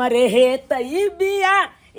अरे हे तई बिया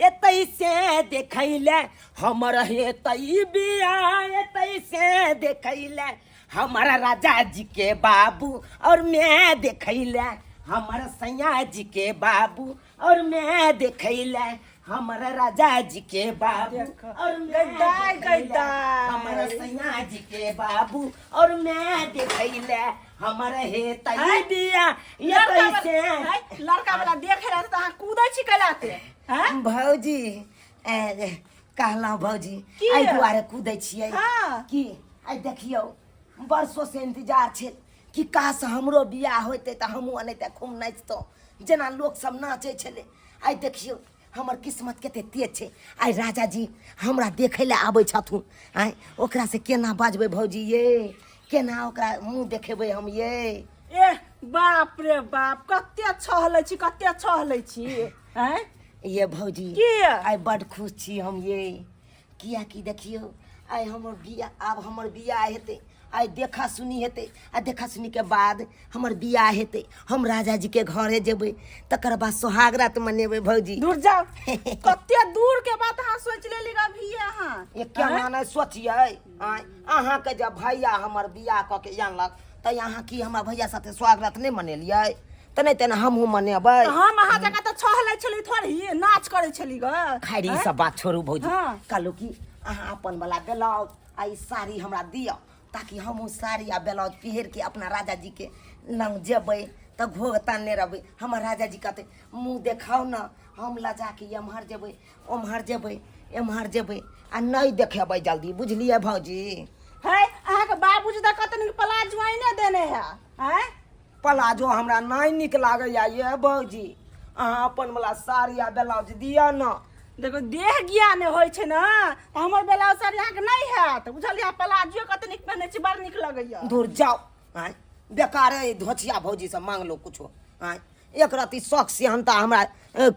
एतै से देखैले, हमर हे तई बिया एतै से देखैले, हमारा राजा जी के बाबू और मैं देखैले, हमारा सैया जी के बाबू और मैं देखैले, हमारा राजा जी के बाबू और मैं गद्दार, देखैले, गद्दार। हमारा सैया जी के बाबू और मैं देखैले, हमर हे तई आँय? बिया ये लड़का वाला- कैसे आँय, लड़का वाला देखे रहा तऽ अहाँ कूदै छी कैलाते हैं भौजी ए, कहलहुँ भौजी की? एहि दुआरे कूदै छियै हाँ। कि आइ देखियौ वर्षो से इंतजार छै कि काश हमरो बियाह होइतै तऽ हमहूँ एनाहिते खूब नाचितहुँ जेना लोक सब नाचै छलै। आइ देखियौ हमर किस्मत कते तेज छै, आइ राजा जी हमरा देखै लए आबै छथुन। आँय ओकरा से केना बाजबै भौजी ये, केना ओकरा मुँह देखेबै हम ये? एह बाप रे बाप, कते छहलै छी, कते छहलै छी आँय ये भौजी? की? आइ बड खुश छी हम ये, कियाकि देखियौ आइ हमर बियाह, आब हमर बियाह हेतै, आइ देखा सुनी हेतै आ देखा सुनीके बाद हमर बियाह हेतै, हम राजा जीके घरे जेबै, तकर बाद सोहाग रात मनेबै भौजी। दूर जाओ, कते दूर के बात अहाँ सोच लेली अभी अहाँ। ये केना नहि सोचियै? आँय अहाँके जब भैया हमर बियाह कऽ के आनलक तऽ अहाँ की हमरा भैया साथे सोहाग रात नहि मनेलियै? तऽ नहि तेना हमहूँ मनेबै। तऽ हम अहाँ जकाँ तऽ छहलै छली थोड़ी, नाच करै छली ग। खैर ई सब बात छोड़ू भौजी। हाँ। कहलहुँ कि अहाँ अपन वाला ब्लाउज आ ई साड़ी हमरा दिअ ताकि हमहूँ साड़ी आ ब्लाउज पहिर के अपना राजा जी के लग जेबै तऽ घोघ तानने रहबै। हमर राजा जी कहतै मुँह देखाउ ने, हम लजा के एम्हर जेबै ओम्हर जेबै एम्हर जेबै आ नहि देखेबै जल्दी, बुझलियै भौजी? है अहाँके बाबूजी तऽ कते नीक प्लाजो आइने देने है। आँय प्लाजो हमरा नहि नीक लागैया ये भौजी, अहाँ अपन वाला साड़ी आ ब्लाउज दिअ ने। देखो देह ज्ञान होइ छै ने तऽ हमर ब्लाउज साड़ी अहाँके नहि हैत, बुझलियै? प्लाजो कते नीक पहिनै छी, बड़ नीक लगैया। दूर जाओ, आँय बेकारे धोछिया भौजी से मांगलो कुछो। आँय एक रति शौक सेहनता हमरा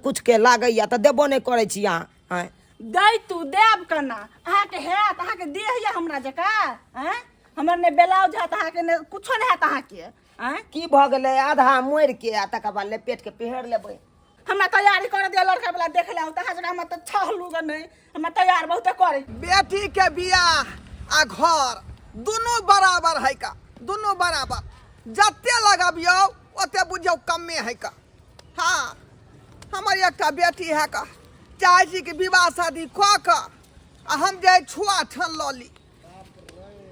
कुछ के लागैया तऽ देबो नहि करै छी अहाँ। आँय दै तू देब केना अहाँके हैत? अहाँके देह यऽ हमरा जकाँ? आँय हमर ने ब्लाउज हैत अहाँके, ने कुछो नहि हैत अहाँके। आँय की भऽ गेलै? आधा मोड़ि के आ तकर बाद लपेट के पहिर लेबै। हमरा तैयारी कर दिअ, लड़का वाला देख ले तऽ अहाँ जकाँ हमरा तऽ छहलू ग नहि, हमरा तैयार बहुते करे। बेटी के बियाह आ घर दुनू बराबर है का, दुनू बराबर, जते लगबियौ ओते बुझियौ कमे है का। हाँ हमर एकटा बेटी है का, चाहै छी कि विवाह शादी कऽ कऽ आ हम जे छुआ छन लऽ ली।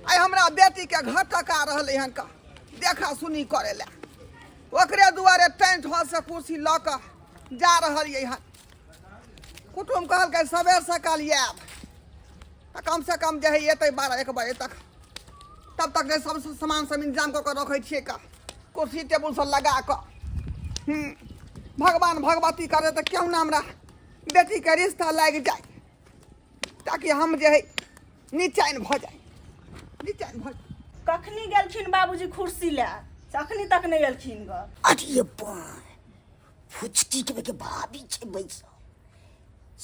आइ हमरा बेटी के घर टका रहलै हन का देखा सुनी करे लए, ओकरे दुआरे टेंट हॉल से कुर्सी लऽ कऽ जा रहल ये हन। कुटुम कहलकै सबेर सकाल आयब तऽ कम से कम जे है एतै 12-1 बजे तक, तब तक जे सब सामान सब इंतजाम कऽ कऽ रखै छियै का, कुर्सी टेबुल सब लगा कऽ। भगवान भगवती करे तऽ क्यों ना हमरा बेटीके रिश्ता लागि जाय ताकि हम जे है निचैन भऽ जाय, निचैन भऽ जाय। कखनी गेलखिन बाबूजी कुर्सी लए, से अखनी तक नहि एलखिन ग। अरे बा फुचकी के के भाभी छै बैसल,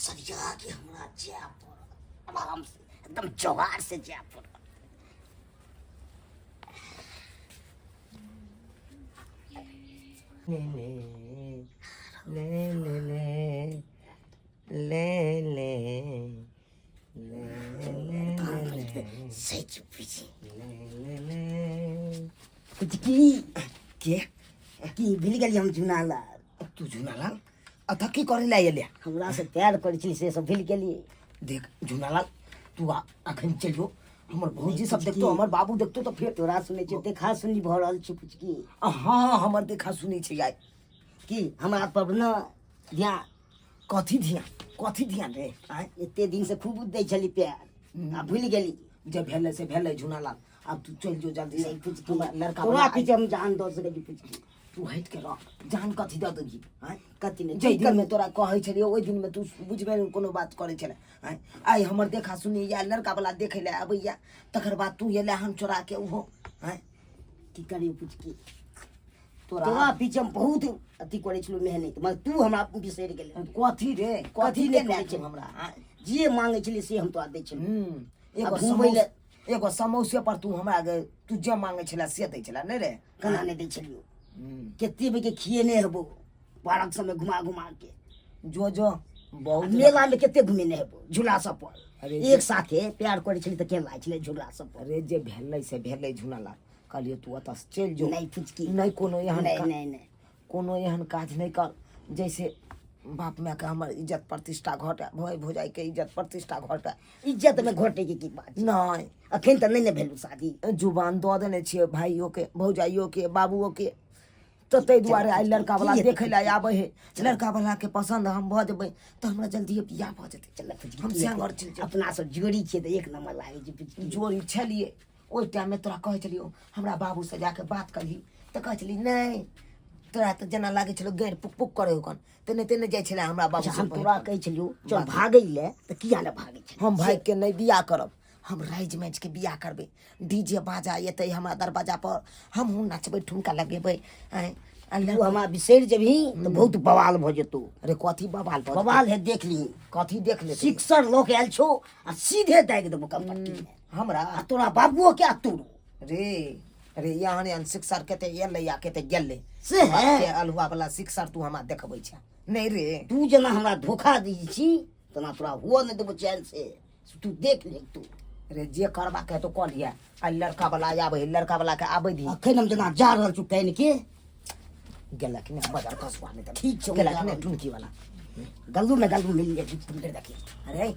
सरिया के हमरा जाय पड़त, आराम से एकदम जोगार से जाय पड़त। ले ले ले ले ले ले ले ले ले ले सच बुझी ले ले ले फुचकी के की भूल गेलियै हम झुनालाल? तू झुनालाल अतः की करे लए एले? हमरा से प्यार करै छली से सब भूल गेलियै। देख झुनालाल तू अखन चलियो, हमर भौजी सब देखतो, हमर बाबू देखतो तऽ फेर। तोरा सुनै छियै देखा सुनी भऽ रहल छै फुचकी? हाँ हमर देखा सुनी छै आइ। की हमरा पर न ध्यान? कथी ध्यान, कथी ध्यान रे? आँय एते दिन से खूब दै छली प्यार आ भूल गेली। जे भेलै से भेलै झुनालाल, आब तू चलि जो जल्दी से। नहीं फुचकी, हमरा लड़का तोरा वाला पीछे हम जान दऽ सकै छी फुचकी। तू हटि के रह, जान कथी दऽ देबही? आँय कथी नहि जाहि दिनमे तोरा कहै छलियौ ओहि दिनमे तू बुझबे नहि कोनो बात करै छलै। आँय आइ हमर देखा सुनी या लड़का वाला देखै लए अबैया, तकर बाद तू एलै हन चोरा के ओहो। आँय की करियौ फुचकी, तोरा तोरा पीछे हम बहुत अथी करै छलहुँ मेहनत, मगर तू हमरा बिसरि गेलै। कथी रे, कथी कथी नहि केने करै छौ छलै हमरा? आँय जे मांगै छलियै से हम तोरा दै छलहुँ। एगो आ घुमबै लए- एगो समोसे पर तू हमरा तू जे मांगै छलै से दै छलै नहि रे? केना नहि दै छलियौ, कते बेर के खिएने हेबो, पार्क सबमे घुमा घुमा के। जो जो बहुत मेला में कते घुमेने हेबो झूला सब पर। अरे एक साथे प्यार करै छली तऽ केहन लागै छलै झूला सब पर। अरे जे भेलै से भेलै झुनालाल, कहलियै तू ओतऽ से चलि जो। नहि फुचकी। नहि कोनो एहन नहि नहि नहि कोनो एहन काज नहि कर जैसे बाप मायके हमर इज्जत प्रतिष्ठा घटे, भाय भौजाइके इज्जत प्रतिष्ठा घटे। इज्जत में घटे के की बात? नहि अखन तऽ नहि ने भेल शादी। जुबान दऽ देने छियै भाइयोके भौजाइयोके बाबुओके, तऽ ताहि दुआरे आइ लड़का वाला देखै लए आबै है। लड़का वाला के पसंद हम भऽ जेबै तऽ हमरा जल्दिए बियाह भऽ जेतै। चल फुचकी, हम की श्यामगर हेतै? चलि जेबै। अपना सब जोड़ी छियै तऽ एक नंबर लागै छै फुचकी। जोड़ी छलियै ओहि टाइममे, तोरा कहै छलियौ हमरा बाबूसँ जाके बात करही तऽ कहै छली नहि, तोरा तऽ जेना लागै छलौ गैर पुक पुक करै ओकन तेने तेने जाइ छलै हमरा बाबू। अच्छा, हम तोरा कहै छलियौ चल भागै लए तऽ किया ने भागै छली? हम भागि के नहि बियाह करब, हम राजि माजि के बियाह करबै। डीजे बाजा एतै हमरा दरवाजा पर, हमहूँ नचबै ठुमका लगेबै। आँय आ तू हमरा बिसरि जेबही तऽ बहुत बवाल भऽ जेतौ। अरे कथी बवाल भऽ जेतौ? बवाल है, देख लीही। कथी देख लेतै? सिक्सर लऽ के आयल छौ आ सीधे दागि देबो कमपट्टी मे हमरा आ तोरा बाबुओ के आ तोरो। रे रे एहन एहन सिक्सर केते एलै आ केते गेलै से है के अल्हुआ वाला सिक्सर तू हमरा देखबै छै नहि रे। तू जेना हमरा धोखा दै छी तेना तोरा हुअ नहि देबो चैन से, तू देख ले तू। रे जे करबाक हेतौ कऽ लिअ, आ लड़का वाला आबै है, लड़का वाला के आबै दी। अखन हम जेना जा रहल छी कानि के गेलक ने बजार कसुआ नहि तऽ ठीक छौ, गेलक जा ने रहल। टुनकी वाला गल्लू में गल्लू मिल जाइ तुम देखी। अरे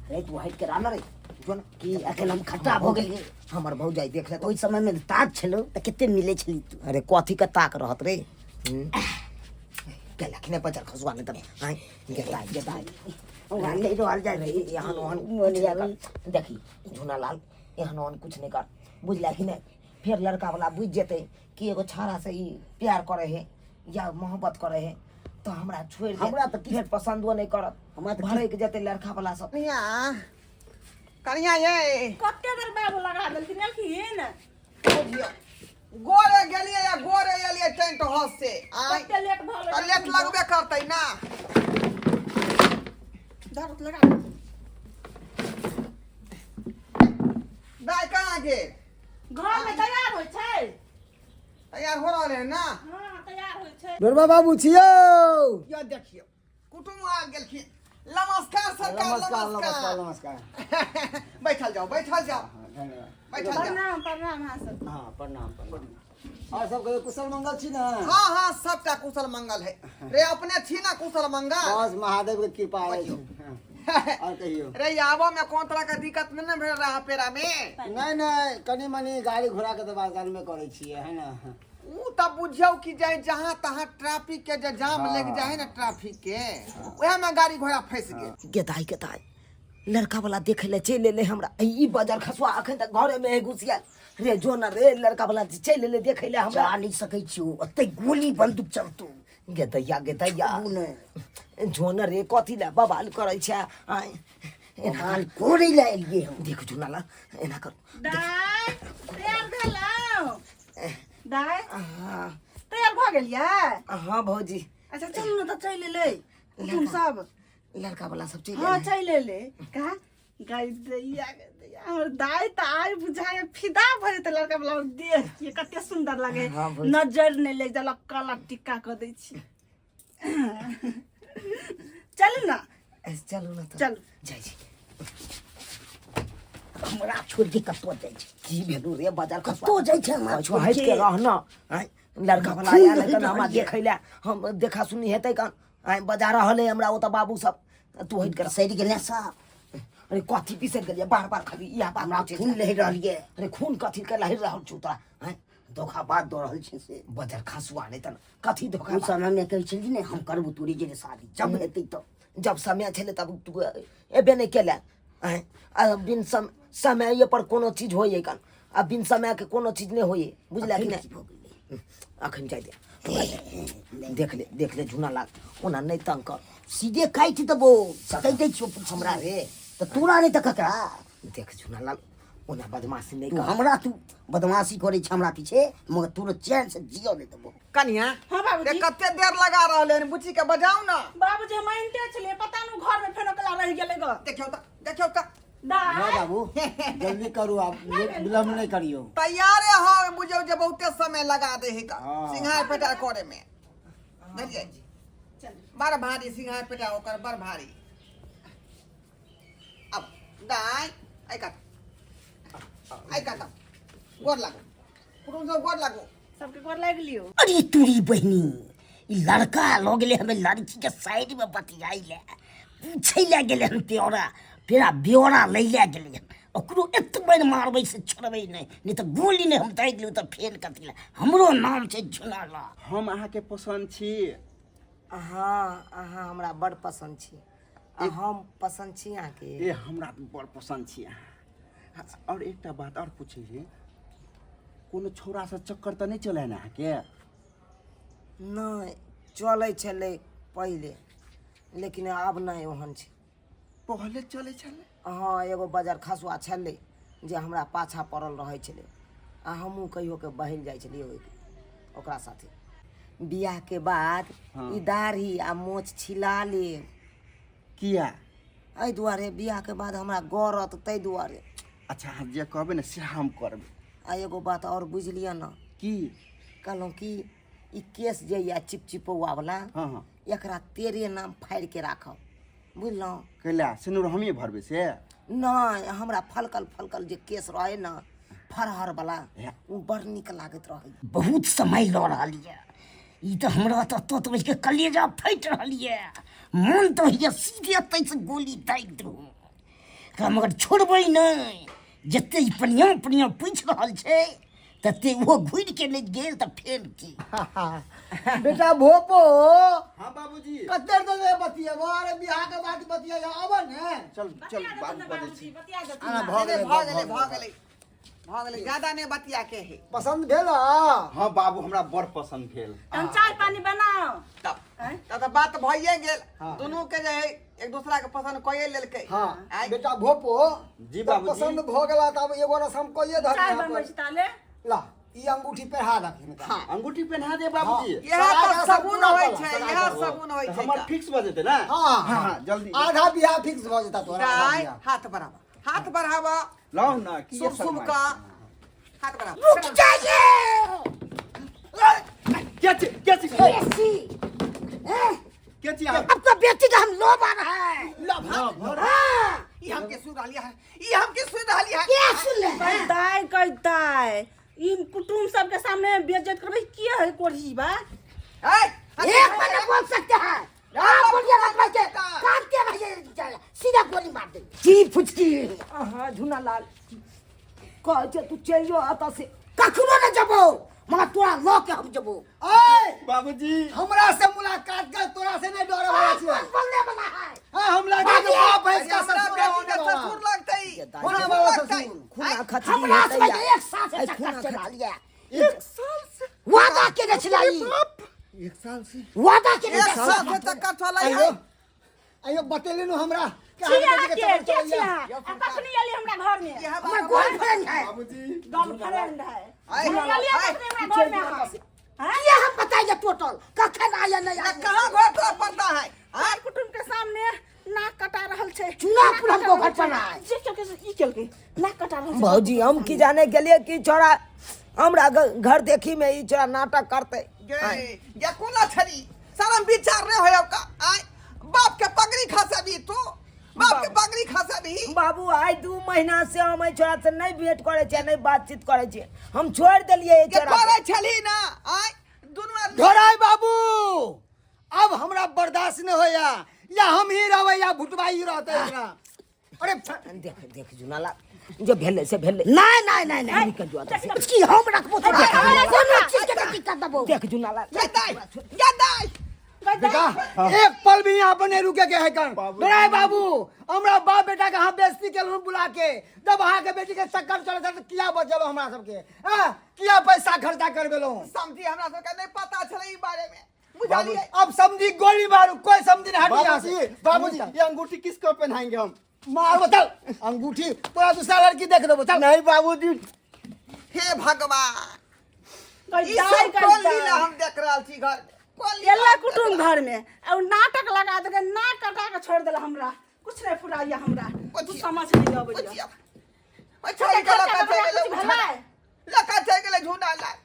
अरे तू हटि के रह न रे, जो न कि अखन हम खट्टा भऽ गेलियै। हमर भौजाई देख लेतौ। ओहि समय में ताक छलौ तऽ कते मिलै छली तू। अरे कथी के ताक रहत रे? गेलक ने बजार खसुआ नहि तऽ आँय गेताइ गेताइ हमरा नहि रहल जाइ रे एहन ओहन मोन कुछ नहि आबै। कर। देखी झुनालाल, एहन ओहन कुछ नहि कर, बुझला कि नहि? फेर लड़का वाला बुझि जेतै कि एगो छाड़ा से ई प्यार करे है या मोहब्बत करे है तऽ हमरा छोड़ि देत। हमरा तऽ फेर पसन्दो नहि करत, हमरा तऽ भड़कि जेतै लड़का वाला सब। कनिया कनिया ये कते देर बाबू लगा देलखिन एलखिन? बुझियौ गोरे गेलियै या गोरे एलियै टेंट हाउस से आय। कते लेट भऽ तऽ गेल? लेट लगबे करतै ना। धर लगा दे। दाइ कहाँ गेल? घर में तैयार होइ छै। तैयार हो रहल है ना? हाँ तैयार होइ छै। ढोरबा बाबू छियौ? यो देखियौ कुटुम्ब आ गेलखिन। नमस्कार सरकार। नमस्कार नमस्कार नमस्कार। नमस्कार। बैठल जाओ बैठल जाओ। हाँ, धन्यवाद। बैठल जाओ। प्रणाम प्रणाम। अहाँ सब हाँ प्रणाम प्रणाम। और सब कहियो कुशल मंगल छी ना? हाँ हाँ सबटा कुशल मंगल है रे, अपने छी ना कुशल मंगल? बस महादेव के कृपा अछि। हाँ, और कहियो। रे आबो में कोन तरह के दिक्कत नहीं ना भेल रहा पेरा में? नहीं नहीं, कनी मनी गाड़ी घोड़ा के तऽ बाजार में करै छियै है ना। ऊ तऽ बुझियौ कि जाय जहाँ तहाँ ट्रैफिक के जे जाम हाँ। लग जाए ना ट्रैफिक के, वएह में गाड़ी घोड़ा फंस गेल। गेदाइ गेदाइ लड़का वाला देखे ले चलि एलै हमरा। ई बजर खसुआ अखन तक घरे में है घुसियाल रे। जो न रे, लड़का वाला चलि एलै देखे ले हमरा। जा नहि सकै छियौ, ओते गोली बंदूक चलतौ। गेदैया गेदैया उ नहि। जो न रे, कथी ले बवाल करै छै? आँय एना बवाल करै लए एलियै हम। देख झुनाला, एना कर। दाइ तैयार भेलौ? दाइ हाँ तैयार भऽ गेलियै? हाँ भौजी। अच्छा चलू ने तऽ चलि एलै कुटुम सब। लड़का वाला सब चलि हाँ एलै। चलि एलै का गाय दैया गे दैया, हमर दाइ तऽ आइ बुझाय फिदा भऽ जेतै लड़का वाला देख के, कते सुन्दर लगे। हाँ, भौजी। नजर नहि लागि देलक, काला टिक्का कऽ दै छी। चलू ने। चलू ने तऽ। चलू। जाइ छी। हमरा छोड़ि के कतौ जाइ छै? की भेलू रे बाजार खसुआ? कतौ जाइ छै हमरा कछुआ छोड़ि हटि के के? रह न। आँय लड़का वाला खून आयल है लहरि कन हमरा रहल ये। देखै लए, हम देखा सुनी हेतै कन। आँय बजा रहल है हमरा ओतऽ बाबू सब, तू हटि के रह। सड़ि गेलै सब। अरे कथी बिसरि गेलियै बार बार खाली इएह बात हमरा पूछै खून छै। लहरि रहल ये। अरे खून कथी के लहरि रहल छौ तोरा? आँय धोखा बात दऽ रहल छै से। बजर खसुआ नहि तऽ कथी धोखा ओहि बात? समय मे कहै छली ने हम करबो तोरी जे शादी जब हेतै तऽ। जब समय छलै तब तू एबे नहि केले। आँय आ बिन समय पर कोनो चीज होइए कन, आ बिन समय के कोनो चीज नहि होइए, बुझला कि अखन नहि? की भऽ गेलै? अखन जाय दे, देख ले देख ले झुना लाल, ओना नहि तंग कर। सीधे काटि देबो, कहि दै छियौ हमरा रे तऽ तोरा नहि तऽ ककरा? देख झुना लाल, ओना बदमाशी नहि तू कर। हमरा तू बदमाशी करै छै हमरा पीछे, मगर तोरो चैन से जियो नहि देबो। कनिया हाँ बाबूजी। रे कते देर लगा रहल है, बुच्ची के बजाउ ना। बाबूजी हम मानिते छलियै, पता नहि घर में फेनो कला रहि गेलै ग। देखियौ तऽ देखियौ तऽ। दाइ हाँ बाबू जल्दी करू, आप विलम्ब नहीं करियो। तैयारे हो बुझियौ जे बहुते समय लगा दे है का हाँ। सिंघार पेटार करे में। बुझलियै? बड़ भारी सिंघार पेटा ओकर बड़ भारी। अब दाइ एहि कात, एहि कात गोर लागू, कुटुम सब गोर लागू। सबके गोर लागि लियौ। अरे तोरी बहिनी, ई लड़का लऽ गेलै हमे लड़की के साइड में बतियाइ ले, पूछै ले गेलै हन, प्योरा पेरा ब्योरा लै ले गेलै हन। ओकरो एतबे मारबै से छोड़बै नहि, नहि तऽ गोली नहि हम दागि लेबै तऽ फेर कथी लए। हमरो नाम छै झुनाला। हम अहाँके पसन्द छी। हाँ, अहाँ हमरा बड़ पसन्द छी। आ हम पसन्द छी अहाँके? ए हमरा बड़ पसन्द छी अहाँ। और एकटा बात और पूछै छी, कोनो छौड़ासँ चक्कर तऽ नहि चलै ने अहाँके? नहि चलै छलै पहिले, लेकिन आब नहि ओहन छै। पहिले चलै छलै? हँ, एगो बजर खसुआ छलै जे हमरा पाछा पड़ल रहै छलै, आ हमहूँ कहियोके बहलि जाइ छलियै ओहि ओकरा साथे। बियाहके बाद ई दाढ़ी आ मोछ छिला लेब। किया? एहि दुआरे बियाहके बाद हमरा गरत, ताहि दुआरे। अच्छा, अहाँ जे कहबै ने से हम करबै। आ एगो बात आओर बुझि लिअ ने। की? कहलहुँ कि ई केस जे यऽ चिपचिपौआ वाला, हँ हँ, एकरा तेरे नाम फाड़ि के राखब, बुझलहुँ? कैला सिनुर हमही भरबै से? नहि, हमरा फलकल फलकल जे केस रहै ने फरहर वाला, ओ बड़ नीक लागैत रहै। बहुत समय लऽ रहल यऽ ई तऽ, हमरा तऽ तत बजके कलेजा फाटि रहल यऽ, मन तऽ होइए सीधे एतहिसँ गोली दागि दू एकरा, मगर छोड़बै नहि। जते ई पनिया पनिया पूछि रहल छै तते ओहो घुरि के नहि गेल तऽ फेर की। बेटा भोपो। हाँ बाबूजी। कते देर बतियेबो? अरे बियाह के बाद बतियेबो, आब ने। चल चल, बात बजै छी। बतिया देथिन। आना भऽ गेलै, भऽ गेलै, भऽ गेलै, भऽ गेलै, ज्यादा नहि बतिया के है। पसन्द भेल? हाँ बाबू, हमरा बड़ पसन्द भेल। तहन चाय पानी बनाओ। तब तब तऽ बात भइए गेल, दुनू के जे है एक दूसरा के पसंद कइए लेलकै। हाँ। आइ बेटा भोपो। जी जब बाबूजी। पसंद भऽ गेला तब एगो रसम कइए धर चाय बनबै छी ताले। ला ई अंगूठी पहिरा दखिन हिनका। हाँ। अंगूठी पहना दे बाबूजी। इएह सगाई तऽ का शगुन पूरा होइ कला, छै, सगाई इएह का। शगुन होइ छै। हमर तऽ। फिक्स भऽ जेतै ने? हाँ। हाँ हाँ, जल्दी। आधा बियाह फिक्स भऽ जेता तोरा, आधा दाइ बियाह। हाथ बढ़ावा, हाथ बढ़ावा। लाउ ना की। शुभ शुभ का हाथ बढ़ावा। रुक जाइए। के छी, के छी? बेसी के छी अहाँ? आपका बेटी का हम लोभ आ रहा है। लभ? हाँ। ई हम के सुन रहलियै है, ई हम के सुन रहलियै है। क्या सुन ले? कहि दाइ, कहि दाइ, ई कुटुम्ब सबके सामने बेइज्जत करबै के है कोढ़ी बा? ए, एक बार नहीं बोल सकते हैं आप, बोलिए मत भाई के काटते रहिए, सीधा गोली मार देंगे जी फुचकी। अहाँ झुना लाल कहै छै तू चलि जो एतऽ से। कखनो न जबो, मगर तोरा लऽ के हम जबो। ओए बाबूजी, हमरा से मुलाकात कर, तोरा से नहीं डरे वाला छियै। बोलने वाला है। हाँ, हम लड़का के बाप भैंस का हमरा ससुर बेटी होने के वाला। ससुर लगतै। होने वाला लगतै। ससुर। खूना खचरी हमरा हेतै से या। एक साल से ऐ चक्कर खूना चला लिया। एक साल से वादा केने छलै ई। एक साल से? वादा केने एक छलै। साल से चक्कर चलै आइयो है। आइयो, बतेली नु हमरा कि छी अहाँके बेटी अहाँ के के चक्कर के छी चलैया। अहाँ? आ कखनी एली हमरा घर में? इएह हमर बात। गर्लफ्रेंड है। बाबूजी। गर्लफ्रेंड है? आइ, एलियै आइ, कखनी हमरा घर में अहाँ? हैं? ये हम बताइए टोटल कखन आया नहीं ना आया। कहाँ घर तोरा पड़ता है? आइ कुटुम्ब के सामने नाक कटा रहल छै। चुनापुर नाक हमको कटा घर पर रहल छै। आए। जे केलकै से ई केलकै, नाक कटा रहल छै। भौजी, हम की जाने गेलियै कि छोड़ा हमरा घर देखी में ई छोड़ा नाटक करते। गे गे, कोना छली? शरम विचार नहीं होय का? आय बाप के पगड़ी खसेबी तू? बाप के पगड़ी खसेबी? बाबू, आइ 2 महीना से हम एहि छोड़ा से नहीं भेंट करे छियै, नहीं बातचीत करे छियै, हम छोड़ देलियै एहि गे छोड़ा के। करे छली ना? आय दुनू आदमी। धोराई बाबू, अब हमरा बर्दाश्त नहीं होया, या हम ही रहबै या भुटबाई रहतै एकरा। अरे देख देख जुनाला, जे भेलै से भेलै। नहीं नहीं नहीं नहीं, निकल जो एतऽ से। की हम रखबो तोरा? कोनो चीज के दिक्कत देबो। देख जुनाला। गे दाइ, गे दाइ। बेटा, एक पल भी यहाँ पर नहीं रुके के है कन। धोराई बाबू, हमरा बाप बेटा के अहाँ बेइज्जती केलहुँ बुला के। जब अहाँ के बेटी के चक्कर चलै छै तऽ किया बजेलहुँ हमरा सबके? हाँ, किया पैसा खर्चा करबेलहुँ? समझी, हमरा सबके नहीं पता छलै ई बारे में, बुझलियै? अब समझी गोली मारू, कोई समझी नहीं, हट यहाँ से। बाबूजी, बाबूजी, ये अंगूठी किसको पहनाएंगे हम? मारो, चल अंगूठी, तोरा दूसरा लड़की देख देबो, चल। नहीं बाबूजी। हे भगवान, कहि ई दाइ, सब कहि कोन दाइ। लीला हम देख रहल छी घर में? कोन लीला एला हम देख कुटुम्ब रहल घर में आ उ नाटक लगा देलकै, नाक कटा के छोड़ देला हमरा। कुछ नहीं फुराइया हमरा, कुछ समझ नहीं अबैया। बुझिया। ओइ छोड़ी के लका चलि गेलै, कुछ भेलै? लका चलि गेलै झुना लाल।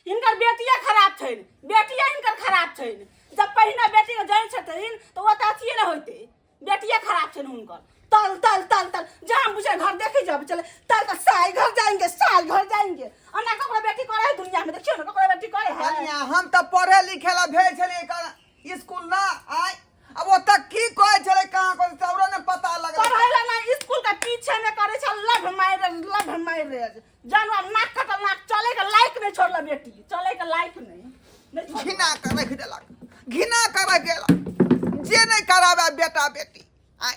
हिनकर बेटिया खराब छनि, बेटिया हिनकर खराब छनि। जब पहिने बेटी के जन छथिन तऽ ओ तऽ अथिए नहि होइते, बेटिए खराब छनि हुनकर। तल तल तल तल जहाँ बुझे घर देखे जाब चले तल तल, साल घर जाएंगे, साल घर जाएंगे। अन्ना ककरो बेटी करे है दुनिया में? देखियो ना, ककरो बेटी करे है? कनिया, हम तऽ पढ़े लिखे ला भेज छलियै स्कूल ना आय। अब ओतऽ की कहै छलै, कहाँ कहै छलै, हमरो नहि पता लगलै। पढ़ै ला ना, स्कूल के पीछे में करे छल लव मैरिज, लव मैरिज। जानवर नाक कटल नाक, चले के लायक नहीं छोड़ल बेटी, चले के लायक नहीं, नहीं छोड़ल। घिना के रखि देलक, घिना के रखि देलक। जे नहि कराबै बेटा बेटी आय,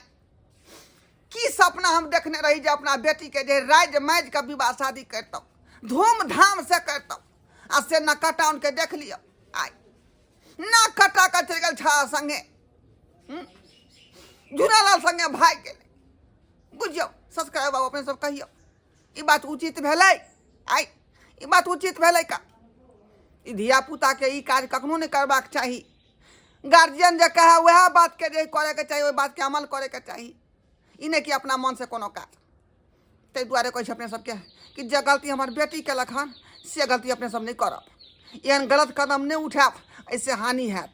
की सपना हम देखने रही जे अपना बेटी के जे राज माजि के विवाह शादी करितहुँ, धूमधाम से करितहुँ, आ से न कटाउन के देख लियौ आय, नाक कटा कऽ चलि गेल छा संगे, झूनालाल संगे भागि गेलै। बुझियौ सब्सक्राइब बाबू, अपने सब कहियौ ई बात उचित भेलै आइ? ई बात उचित भेलै का? ई धियापुताके ई काज कखनो नहि करबाक चाही। गार्जियन जे कहै वएह बातके जे करैके चाही, ओहि बातके अमल करैके चाही, ई नहि कि अपना मनसँ कोनो काज। ताहि दुआरे कहै छी अपने सबके कि जे गलती हमर बेटी केलक हन से गलती अपने सब नहि करब, एहन गलत कदम नहि उठायब, एहिसँ हानि हैत।